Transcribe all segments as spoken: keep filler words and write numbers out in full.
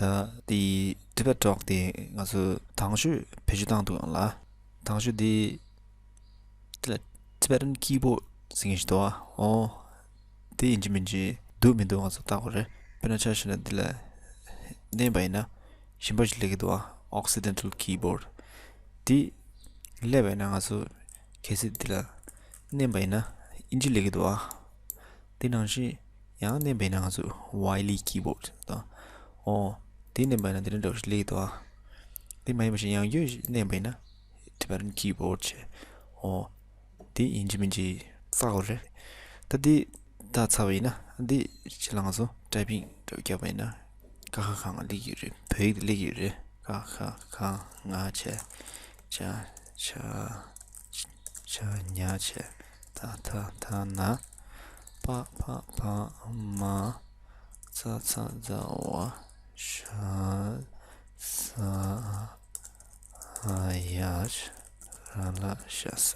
ད་དེ་Tibetalk དེ་ང་ཚོ་དང་ཤོས་བེད་སྤྱོད་བཏང་འདུག་ཨང་ལ། དང་ཤོས་དེ་དེ་ལ་Tibetan Keyboard ཟེར་མཁན་ཞིག་འདུག་ཨ། ཨོ། དེ་ཡིན་གཅིག་མིན་གཅིག་འདུག་མི་འདུག་ང་ཚོ་བལྟ་དགོས་རེད། དཔེར་ན་ཆ་བཞག་ན་འདི་ལ་མནན་པ་ཡིན་ན་གཞན་པ་ཞིག་སླེབས་ཀྱི་འདུག་ཨ། Occidental Keyboard། དེ་སླེབས་པ་ཡིན་ན་ང་ཚོ་གལ་སྲིད་འདི་ལ་མནན་པ་ཡིན་ན་དབྱིན་ཇི་སླེབས་ཀྱི་འདུག་ཨ། དེ་ནང་བཞིན་ཡང་མནན་པ་ཡིན་ན་ང་ཚོ་Wylie Keyboard དང་། ཨོ། དེ་མནན་པ་ཡིན་ན་དེ་འདྲ་འདྲ་བོ་ཞིག་སླེབས་ཀྱི་འདུག་ཨ། དེ་མ་ཡིན་པ་ཞིག་ཡང་བསྐྱར་མནན་པ་ཡིན་ན་Tibetan Keyboard བྱས། ཨོ། དེ་ཡིན་གཅིག་མིན་གཅིག་བལྟ་དགོས་རེད། ད་འདི་བལྟ་ཚར་བ་ཡིན་ན་འདི་ཕྱི་ལ་ང་ཚོ་ཊའི་པིང་འདྲ་བོ་བརྒྱབ་པ་ཡིན་ན་ཀ་ཁ་ག་ང་སླེབས་ཀྱི་རེད། བོད་ཡིག་དེ་སླེབས་ཀྱི་རེད། ཀ་ཁ་ག་ང་བྱས། ཅ་ཆ་ཆ་ཉ་བྱས། ད་ཐ་ཐ་ན། པ་ཕ་བ་མ། ཙ་ཚ་ཛ་ཝ། ཤ་ས་ཧ་ཡ་ཤ་ར་ལ་ཤ་ས་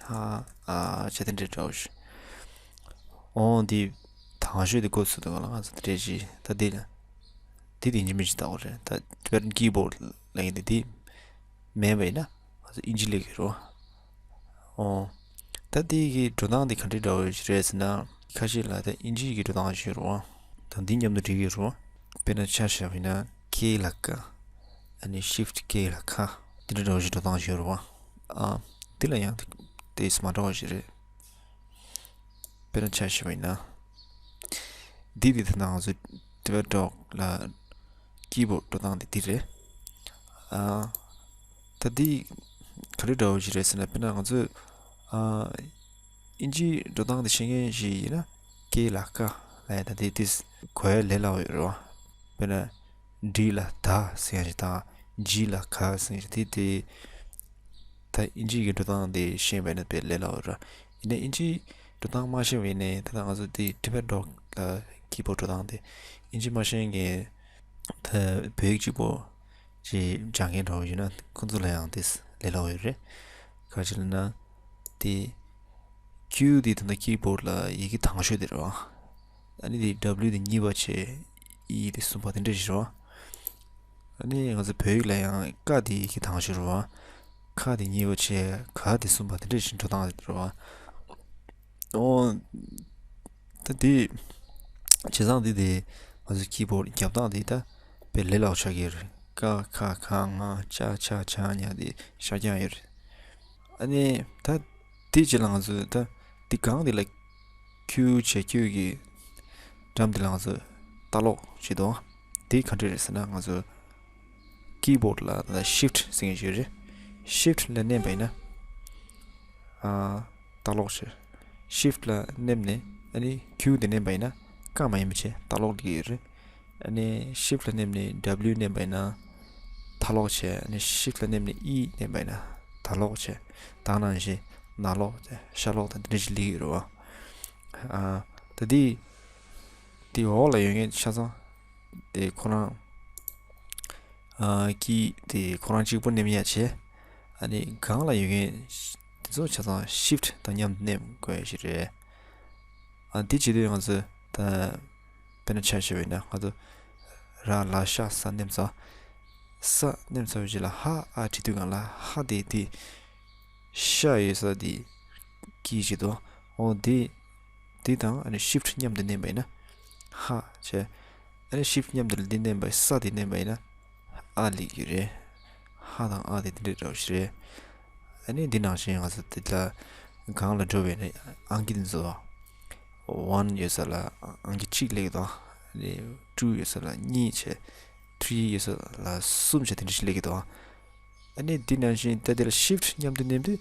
ཧ་ཨ་ཆ་དེ་འདྲའི་འདྲ་བོ་ཞིག་ཨོ་འདི་དང་ཤོས་དེ་འགོ་ཚུགས་འདུག་ག་ལ། ང་ཚོ་དེ་འདྲ་ཞིག་ད་འདི་ལ་འདི་དེ་ཡིན་གཅིག་མིན་གཅིག་བལྟ་དགོས་རེད། ད་Tibetan Keyboard ལབ་མཁན་དེ་འདི་མེད་པ་ཡིན་ན་ང་ཚོ་དབྱིན་ཇི་སླེབས་ཀྱི་རེད། ཨོ། ད་འདི་གི་འགྲོ་སྟངས་འདི་ག་འདྲའི་འདྲ་བོ་ཞིག་རེད་ཟེར་ན། ཁ་ཤས་ལ་ད་དབྱིན་ཇི་གི་འགྲོ་སྟངས་ཤིག་རེད། ད་འདི་མཉམ་དུ་འགྲིག་གི་རེད། དཔེར་ན་ཆ་བཞག་པ་ཡིན་ན་K ལ་ཀ། ཨ་ནི་Shift K ལ་ཁ། འདི་འདྲ་འདྲ་བོ་ཞིག་འགྲོ་སྟངས་ཤིག་རེད། ཨ། འདི་ལ་ཡང་ཏོག་ཙམ་མ་འདྲ་བ་ཞིག་རེད། དཔེར་ན་ཆ་བཞག་པ་ཡིན་ན། འདི་འདི་ད་ལྟ་ང་ཚོ་Tibetalk ལ་Keyboard འགྲོ་སྟངས་འདི་འདི་རེད། ཨ། ད་འདི་ག་རེ་འདྲ་བོ་ཞིག་རེད་ཟེར་ན། དཔེར་ན་ང་ཚོས་ཨ། དབྱིན་ཇིའི་འགྲོ་སྟངས་འདི་ཤེས་མཁན་ཞིག་ཡིན་ན་K ལ་ཀ་ལབ་ཡ་ད་འདི་འདི་གོ་ཡ་ལས་སླ་བོ་ཡོད་རེད་བ། དཔེར་ན་D ལ་ད་ཟེར་ཡ་ཞིག་དང་G ལ་ག་ཟེར་ཡ་ཞིག་དེ་དེ། ད་དབྱིན་ཇིའི་གི་འགྲོ་སྟངས་དེ་ཤེས་པ་ཡིན་ན་དཔེ་ལས་སླ་བོ་རེད། ཡིན་ནའི་དབྱིན་ཇིའི་འགྲོ་སྟངས་མ་ཤེས་པ་ཡིན་ནའི་ད་ལྟ་ང་ཚོ་དེ་Tibetalk ལ་Keyboard འགྲོ་སྟངས་དེ་དབྱིན་ཇི་མ་ཤེས་མཁན་ད་བོད་ཡིག་གཅིག་པོ་ཅིག་སྦྱང་མཁན་འདྲ་བོ་ཡིན་ན་ཁོང་ཚོ་ལ་ཡང་དེ་ལས་སླ་བོ་ཡོད་རེད། ག་རེ་ལབ་ན་དེ་Q དེ་ད་ལྟ་Keyboard ལ་ཡི་གེ་དང་ཤོས་དེ་རེད་བ། ཨ་ནི་དེ་W དེ་གཉིས་པ་བྱས། E དེ་གསུམ་པ་དེ་འདྲ་ཞིག་རེད་བ། ཨ་ནི་ང་ཚོ་བོད་ཡིག་ལ་ཡང་ཀ་དེ་ཡི་གེ་དང་ཤོས་རེད་བ། ཁ་དེ་གཉིས་པ་བྱས། ག་དེ་གསུམ་པ་དེ་འདྲ་ཞིག་འགྲོ་སྟངས་རེད་བ། ཨོ། ད་དེ་བྱས་ཙང་དེ་དེ་ང་ཚོ་Keyboard རྒྱབ་སྟངས་དེ་ད་དཔེ་ལས་སླ་བོ་ཆགས་ཀྱི་རེད། ཀ་ཁ་ག་ང་ཅ་ཆ་ཇ་ཉ་དེ་ཤར་རྐྱང་ཡོད་རེད། ཨ་ནི་ད་དེ་རྗེས་ལ་ང་ཚོས་ད་དེ་སྒང་དེ་ལ་Q བྱས། Q གི་འགྲམ་དེ་ལ་ང་ཚོས་ལྟ་ཀློག་བྱེད་དོ། དེ་ག་འདྲ་རེད་ཟེར་ན། ང་ཚོ་Keyboard ལ་ད་Shift ཟེར་མཁན་ཞིག་ཡོད་རེད། Shift ལ་མནན་པ་ཡིན་ན། ཨ། ལྟ་ཀློག་བྱེད། Shift ལ་མནན་ནས་ཨ་ནི་Q དེ་མནན་པ་ཡིན་ན་ཀ་མ་ཡིན་པ་བྱས་ལྟ་ཀློག་འགྲིག་གི་ཡོད་རེད། ཨ་ནི་Shift ལ་མནན་ནས་W མནན་པ་ཡིན་ན་ལྟ་ཀློག་བྱས། ཨ་ནི་Shift ལ་མནན་ནས་E མནན་པ་ཡིན་ན་ལྟ་ཀློག་བྱས། ད་ག་ནང་བཞིན་ནང་ཀློག་བྱས། ཤར་ཀློག་དང་དེ་འདྲ་ཞིག་སླེབས་ཀྱི་ཡོད་རེད་བ། ཨ། ད་འདི་འདི་འོག་ལ་ཡོད་མཁན་ཆ་ཚང་དེ་ཁོ་རང་ཨ། ཀི་དེ་ཁོ་རང་གཅིག་པོ་མནན་ཡ་བྱས། ཨ་ནི་སྒང་ལ་ཡོད་མཁན་དེ་ཚོ་ཆ་ཚང་Shift དང་མཉམ་དུ་མནན་དགོས་ཡ་ཞིག་རེད། ཨ། འདི་བྱེད་དུས་ང་ཚོ་ད་དཔེར་ན་ཆ་བཞག་པ་ཡིན་ན་ང་ཚོ་ར་ལ་ཤ་ས་མནན་ཚར། ས་མནན་ཚར་བའི་རྗེས་ལ་ཧ་ཨ་བྲིས་དུས་སྒང་ལ་ཧ་དེ་དེ་ཤ་ཡོད་ས་དེ་ཀི་བྱེད་དོ། འོ་དེ་དེ་དང་ཨ་ནི་Shift མཉམ་དུ་མནན་པ་ཡིན་ན་ཧ་བྱས། ཨ་ནི་Shift མཉམ་དུ་འདི་མནན་པ། ས་དེ་མནན་པ་ཡིན་ན་ཨ་སླེབས་ཀྱི་རེད། ཧ་དང་ཨ་དེ་དེ་འདྲའི་འདྲ་བོ་ཞིག་རེད། ཨ་ནི་འདི་ནང་བཞིན་ང་ཚོ་དེ་ལ་སྒང་ལ་འགྲོ་བའི་ནི་ཨང་ཀི་འདི་ཚོ་one ཡོད་ས་ལ་ཨང་ཀི་གཅིག་སླེབས་ཀྱི་འདུག་ཨ་ནི་two ཡོད་ས་ལ་གཉིས་བྱས། three ཡོད་ས་ལ་གསུམ་བྱས་དེ་འདྲ་ཞིག་སླེབས་ཀྱི་འདུག་ཨ་ནི་འདི་ནང་བཞིན་ད་འདི་ལ་Shift མཉམ་དུ་མནན་དུས།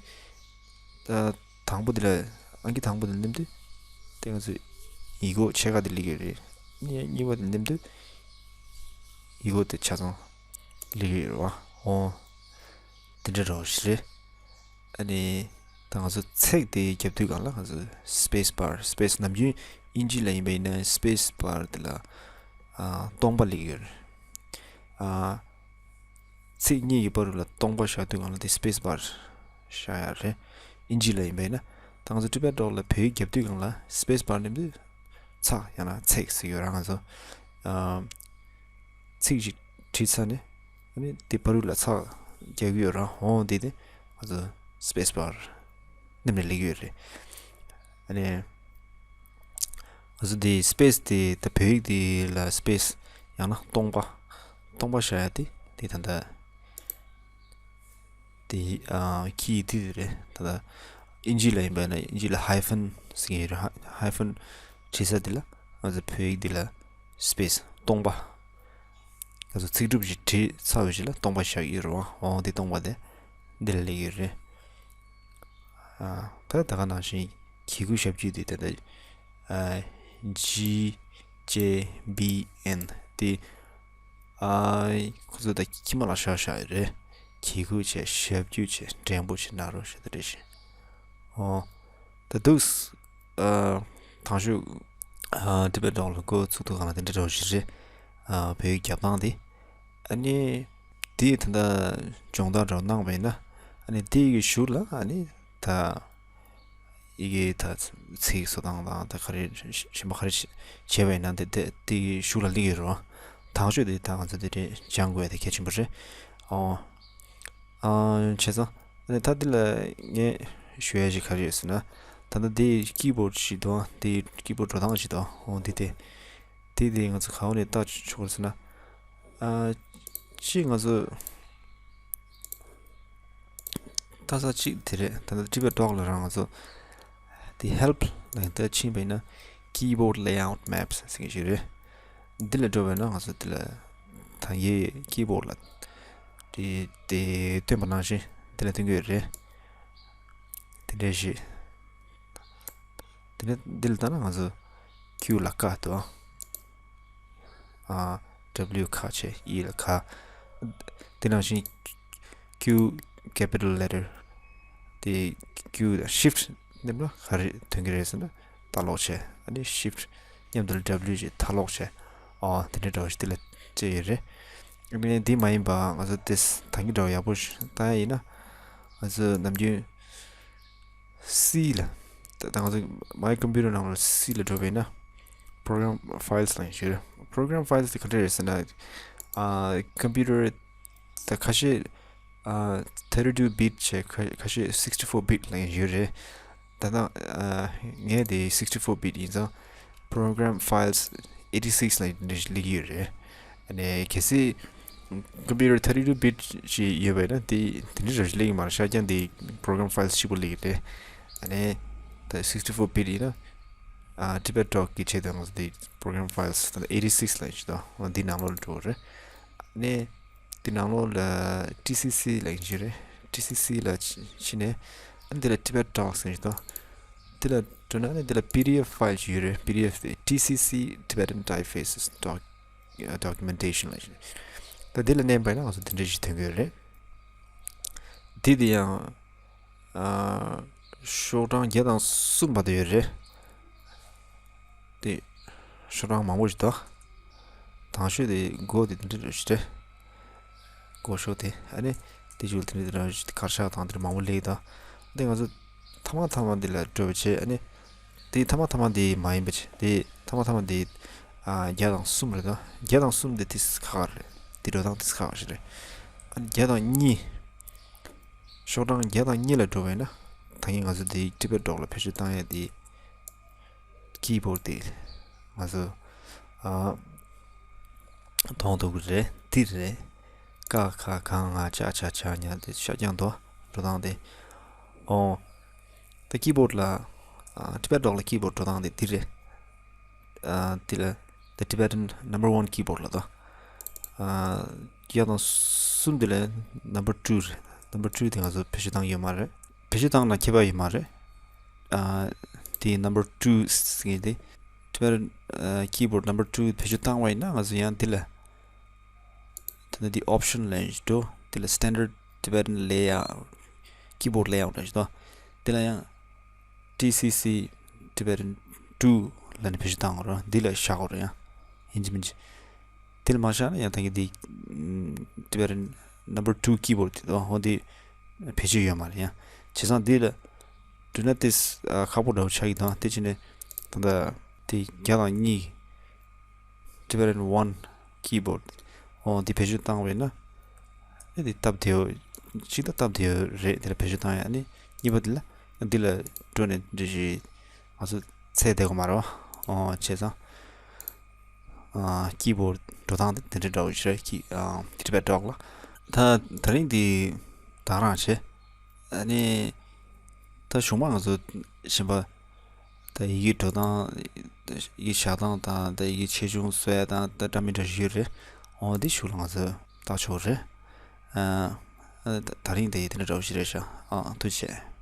ད་དང་པོ་འདི་ལ་ཨང་ཀི་དང་པོ་འདི་ལ་མནན་དུས། དེ་ང་ཚོས་ཡིག་འོག་ཕྱེད་ཀ་འདི་སླེབས་ཀྱི་རེད། ཨ་ནི་གཉིས་པ་འདི་ལ་མནན་དུས། ཡིག་འོག་དེ་ཆ་ཚང་སླེབས་ཀྱི་རེད་བ། འོ། འདི་འདྲ་འདྲ་བོ་ཞིག་རེད། ཨ་ནི་ད་ང་ཚོ་ཚེག་དེ་རྒྱབ་དུས་སྒང་ལ་ང་ཚོ་space bar། space ནམ་རྒྱུན་དབྱིན་ཇི་ལ་ཡིན་པ་ཡིན་ན་space bar དེ་ལ་ཨ་སྟོང་པ་སླེབས་ཀྱི་ཡོད་རེད། ཨ། ཚེག་གཉིས་ཀྱི་བར་ལ་སྟོང་པ་བཞག་དུས་སྒང་ལ་དེ་space bar བཞག་ཡ་རེད། དབྱིན་ཇི་ལ་ཡིན་པ་ཡིན་ན། ད་ང་ཚོ་Tibetalk ལ་བོད་ཡིག་རྒྱབ་དུས་སྒང་ལ་space bar མནན་དུས་ཚེག་ཡང་ན་ཚེག་ཟེར་གྱི་ཡོད་རེད། ང་ཚོ་ ཨ་ཚིག་ཅིག་བྲིས་ཚར་ནས་ཨ་ནི་དེ་ཕ་རུ་ལ་ཚགས་རྒྱག་གི་ཡོད་ར། འོང་དེ་དེ་ང་ཚོ་སི་པེ་སི་བར་མནན་ནས་སླེབས་ཀྱི་ཡོད་རེད། ཨ་ནི་ང་ཚོ་དེ་སི་པེ་སི་དེ་ད་བོད་ཡིག་དེ་ལ་སི་པེ་སི་ཡང་ན་སྟོང་པ་སྟོང་པ་བཞག་ཡ་དེ་དེ་ད་ད་དེ་ཨ་ཁི་དེ་དེ་རེད། ད་ད་ཨིན་ཇི་ལ་ཡིན་པ་ན་ཨིན་ཇི་ལ་hyphen་ཟེར་གྱི་ཡོད་རེད། hyphen་བྲིས་ས་དེ་ལ་ང་ཚོ་བོད་ཡིག་དེ་ལ་སི་པེ་སི་སྟོང་པ། ང་ཚོ་ཚིག་གྲུབ་ཅིག་བྲིས་ཚར་བའི་རྗེས་ལ་སྟོང་པ་བཞག་གི་ཡོད་རེད་བ། འོ་དེ་སྟོང་པ་དེ་འདི་ལ་སླེབས་ཡོད་རེད། ཨ་ད་ད་ག་ནང་བཞིན་གི་གུ་ཞབས་ཀྱུ་དེ་ད་ལྟ་ཨ་G J B N་དེ་ཨ་ཁོ་ཚོ་ད་ཁྱི་མ་ལ་བཞག་བཞག་ཡོད་རེད། གི་གུ་བྱས་ཞབས་ཀྱུ་བྱས་འགྲེང་བུ་བྱས་ན་རོ་བྱས་ད་རེད་ཤི། ཨོ་ད་དུས་ཨ་དང་ཤོས་ཨ་ཊི་བེཊ་ཌོག་ལ་འགོ་ཚུགས་དུས་སྒང་ལ་དེ་འདྲ་འདྲ་བོ་ཞིག་རེད། ཨ་བོད་ཡིག་རྒྱབ་སྟངས་དེ། ཨ་ནི་དེ་ད་ལྟ་སྦྱོང་བརྡར་འདྲ་བོ་གནང་བ་ཡིན་ན་ཨ་ནི་དེ་ཡི་གཞུག་ལ་ཨ་ནི་ད་ཡི་གེ་ད་ཚིག་བཟོ་སྟངས་དང་ད་ག་རེ་གཞན་པ་ག་རེ་བྱས་པ་ཡིན་ན་དེ་དེ་དེ་ཡི་གཞུག་ལ་སླེབས་ཀྱི་ཡོད་རེད་བ། དང་ཤོས་དེ་ད་ང་ཚོ་དེ་འདྲའི་སྦྱང་དགོས་ཡ་དེ་གལ་ཆེན་པོ་རེད། ཨོ། ཨ་བྱས་ཙང་ཨ་ནི་ད་འདི་ལ་ངས་ཞུ་ཡ་ཞིག་ག་རེ་ཡོད་ཟེར་ན། ད་ལྟ་འདི་ཀི་བོར་ཌི་ཞིག་འདུག་དེ་ཀི་བོར་ཌི་འགྲོ་སྟངས་ཞིག་འདུག་འོ་འདི་དེ་དེ་དེ་ང་ཚོ་ག་བ་ནས་བལྟ་ཆོག་གི་རེད་ཟེར་ན། ཨ་གཅིག་ང་ཚོ་ལྟ་ས་གཅིག་དེ་རེད། ད་ལྟ་ཊི་བེཊ་ཌོག་ལ་རང་ང་ཚོ་དེ་help་ལ་ད་ཕྱིན་པ་ཡིན་ན་keyboard layout maps་ཟེར་གྱི་ཞིག་རེད། འདི་ལ་འགྲོ་བས་ན་ང་ཚོ་འདི་ལ་ད་ངའི་ཀི་བོར་ཌི་ལ་དེ་དེ་སྟོན་པ་ནང་བཞིན་འདི་ལ་སྟོན་གྱི་ཡོད་རེད། དེ་འདྲ་ཞིག་དེ་ནས་འདི་ལ་ལྟ་ན་ང་ཚོ་Q་ལ་ཀ་འདུག་ཨ་W་ཁ་བྱས་E་ལ་ཁ། དེ་ནང་བཞིན་Q capital letter་དེ་Q་དང་shift་མནན་ན་ག་རེ་ཐོན་གྱི་རེད་ཟེར་ན་ལྟ་ཀློག་བྱས། ཨ་ནི་shift་མཉམ་དུ་ལ་W་བྱས་ལྟ་ཀློག་བྱས། ཨོ་དེ་འདྲ་འདྲ་བོ་ཞིག་དེ་ལ་བྱས་ཡོད་རེད། ཨ་ནི་འདི་མ་ཡིན་པ་ང་ཚོ་དེ་ད་གིན་འདྲ་བོ་ཡག་པོ་ཞིག་བཏང་ཡ་ཡིན་ན་ང་ཚོ་ནམ་རྒྱུན་C་ལ། ད་ད་ང་ཚོ་my computer་ནང་ལ་C་ལ་འགྲོ་བས་ན་program files་ལ་ཡིན་ཞུ་རེད། program files་དེ་ག་འདྲ་རེད་ཟེར་ན། ཨ་computer་ད་ཁ་ཤས་ཨ་thirty-two bit་བྱས་ཁ་ཁ་ཤས་sixty-four bit་ལ་ཡིན་ཞུ་རེད། ད་ད་ཨ་ངས་དེ་sixty-four bit་ཡིན་ཙང་program files eighty-six་ལ་ཡིན་སླེབས་ཀྱི་ཡོད་རེད། ཨ་ནི་གལ་སྲིད་computer་thirty-two bit་ཞིག་ཡོད་པས་ན་དེ་དེ་འདྲ་རང་བཞིན་སླེབས་ཀྱི་མ་རེད། ཤག་ཀྱང་དེ་program files་གཅིག་པོ་སླེབས་ཀྱི་རེད། ཨ་ནི་ད་sixty-four bit་ཡིན་ན་ཨ་TibetDoc་གི་ཆེད་དུ་ང་ཚོ་དེ་program files་ད་eighty-six་ལ་ཡིན་ཞིག་དང་འདི་ནང་ལོགས་ལ་འགྲོ་བ་རེད། ཨ་ནི་འདི་ནང་ལོགས་ལ་TCC་ལ་ཡིན་ཞིག་རེད། TCC་ལ་ཕྱིན་ནས་ཨ་ནི་འདི་ལ་TibetDoc་ཟེར་ཞིག་དང་འདི་ལ་འགྲོ་ན་ཨ་ནི་འདི་ལ་PDF file་ཞིག་ཡོད་རེད། PDF་དེ་TCC Tibetan Typefaces doc documentation་ལ་ཞིག་ད་འདི་ལ་མནན་པ་ཡིན་ན་ང་ཚོ་འདི་འདྲ་ཞིག་ཐོན་གྱི་ཡོད་རེད། འདི་དེ་ཡང་ཨ་ཤོག་གྲངས་བརྒྱ་དང་གསུམ་བར་དུ་ཡོད་རེད། དེ་ཤོག་གྲངས་མང་པོ་ཞིག་འདུག་དང་ཤོས་དེ་མགོ་དེ་འདི་འདྲ་ཞིག་རེད། མགོ་ཤོག་དེ་ཨ་ནི་དེ་ཅུང་དེ་འདྲ་དེ་འདྲ་ཞིག་གར་ཤག་དང་དེ་འདྲ་མང་པོ་སླེབས་འདུག་འདི་ང་ཚོ་མཐའ་མ་མཐའ་མ་འདི་ལ་འགྲོ་བ་བྱས། ཨ་ནི་དེ་མཐའ་མ་མཐའ་མ་འདི་མ་ཡིན་པ་བྱས། དེ་མཐའ་མ་མཐའ་མ་འདི་ཨ་བརྒྱ་དང་གསུམ་རེད་དོ། བརྒྱ་དང་གསུམ་འདི་ཏིས་ཁག་རེད། འདི་འགྲོ་སྟངས་ཏིས་ཁག་ཞིག་རེད། ཨ་ནི་བརྒྱ་དང་གཉིས། ཤོག་གྲངས་བརྒྱ་དང་གཉིས་ལ་འགྲོ་བས་ན་ད་གིན་ང་ཚོ་འདི་TibetDoc་ལ་བེད་སྤྱོད་བཏང་ཡ་འདི་ཀི་བོར་ཌི་འདི་ང་ཚོ་ཨ་མཐོང་ཐུབ་ཀྱི་རེད། འདི་རེད། ཀ་ཁ་ག་ང་ཅ་ཆ་ཆ་ཉ་དེ་ཤག་ཀྱང་དོ་འགྲོ་སྟངས་དེ། ཨོ། ད་ཀི་བོར་ཌི་ལ་ཨ་TibetDoc་ལ་ཀི་བོར་ཌི་འགྲོ་སྟངས་དེ་འདི་རེད། ཨ་འདི་ལ་The Tibetan Number One Keyboard་ལ་དོ། ཨ་བརྒྱ་དང་གསུམ་འདི་ལ་number two་རེད། number two་དེ་ང་ཚོ་བེད་སྤྱོད་བཏང་ཡོད་མ་རེད། བེད་སྤྱོད་བཏང་ན་ཁྱད་པར་ཡོད་མ་རེད། ཨ་དེ་number two་ཟེར་མཁན་དེ་Tibetan་ཨ་keyboard number two་བེད་སྤྱོད་བཏང་བ་ཡིན་ན་ང་ཚོ་ཡང་འདི་ལ་དེ་ནས་འདི་option་ལ་ཡང་འགྲོ། འདི་ལ་standard Tibetan layout keyboard layout་ལ་ཡང་འགྲོ། འདི་ལ་ཡང་TCC Tibetan two་ལ་ནི་བེད་སྤྱོད་བཏང་དགོས་རེད། འདི་ལ་བཞག་དགོས་རེད་ཡང་། ཡིན་གཅིག་མིན་གཅིག་དེ་ལ་མ་བཞག་ན་ཡང་ད་གིན་འདི་Tibetan number two keyboard་དེ་དང་འོ་འདི་བེད་སྤྱོད་ཡོད་མ་རེད་ཡང་། བྱས་ཙང་འདི་ལ་འགྲོ་ན་ཏིས་ཁག་པོ་འདྲ་བོ་ཆགས་ཀྱི་དང་དེ་བྱས་ནས་ད་ལྟ་དེ་བརྒྱ་དང་གཉིས། Variant one keyboard. ཨོ་འདི་བེད་སྤྱོད་བཏང་བས་ན། ཨེ་འདི་སྟབས་བདེ་བོ། གཅིག་ད་སྟབས་བདེ་བོ་རེད། དེ་ལ་བེད་སྤྱོད་བཏང་ཡ། ཨ་ནི་གཉིས་པ་འདི་ལ། འདི་ལ་འགྲོ་ནས་འདི་ཞིག་ང་ཚོ་ཚད་བསྡད་དགོས་མ་རེད་བ། ཨོ་བྱས་ཙང་ཨ་keyboard འགྲོ་སྟངས་དེ་དེ་འདྲ་འདྲ་བོ་ཞིག་རེད། ཁི་ཨ་Tibet Dock ལ། ད་ད་རིང་འདི་ད་རང་བྱས། ཨ་ནི་ད་གཞུག་མ་ང་ཚོ་གཞན་པ། ད་ཡི་གེ་འགྲོ་སྟངས། ཡི་གེ་བཞག་སྟངས་དང་། ད་ཡི་གེ་ཆེ་ཆུང་བཟོ་ཡ་དང་། ད་འདྲ་མི་འདྲ་ཞིག་ཡོད་རེད། འོ་འདི་གཞུག་ལ་ང་ཚོས་བལྟ་ཆོག་རེད། ཨ་ཨ་ད་ད་རིང་དེ་དེ་འདྲ་འདྲ་བོ་ཞིག་རེད་ཤག་ཨ་ཐུགས་རྗེ་ཆེ།